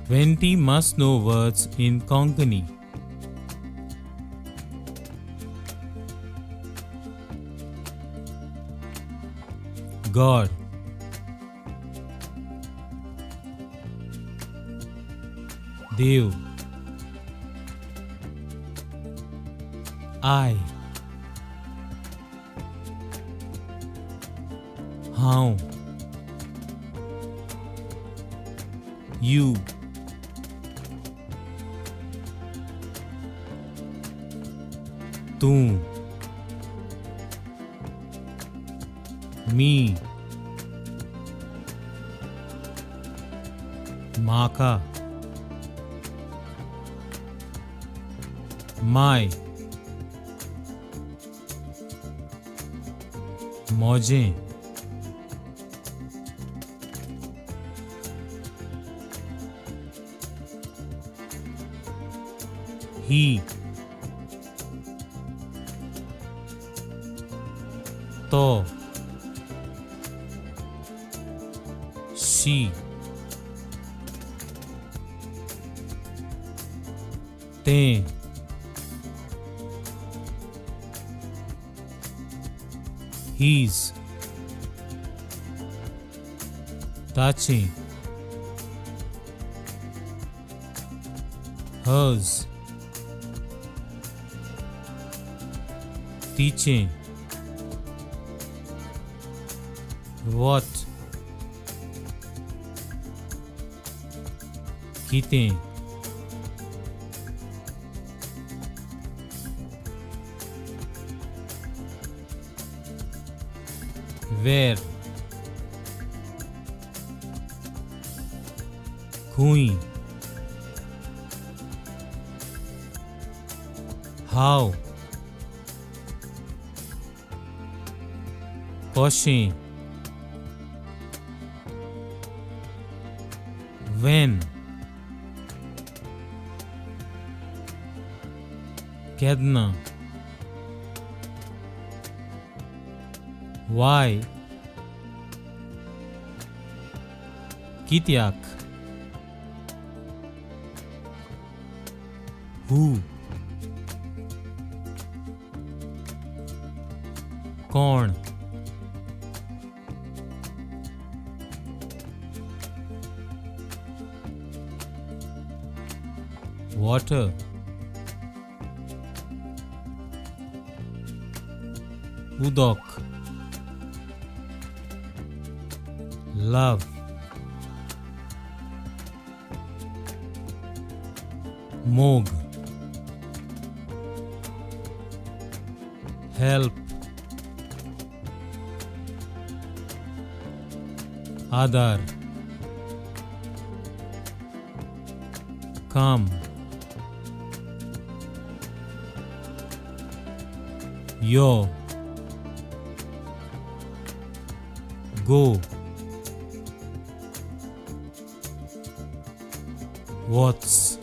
20 must know words in Konkani. God, Dev, I, हांव, you, तूं, मी, म्हाका, my, म्हजें, ही, तो, she, तें, his, ताचें, hers, तिचें, what, कितें, where, खंय, how, कशें, when, केन्ना, why, कित्याक, who, कोण, water, उदक, love, मोग, help, आदार, काम, यो, go, what's.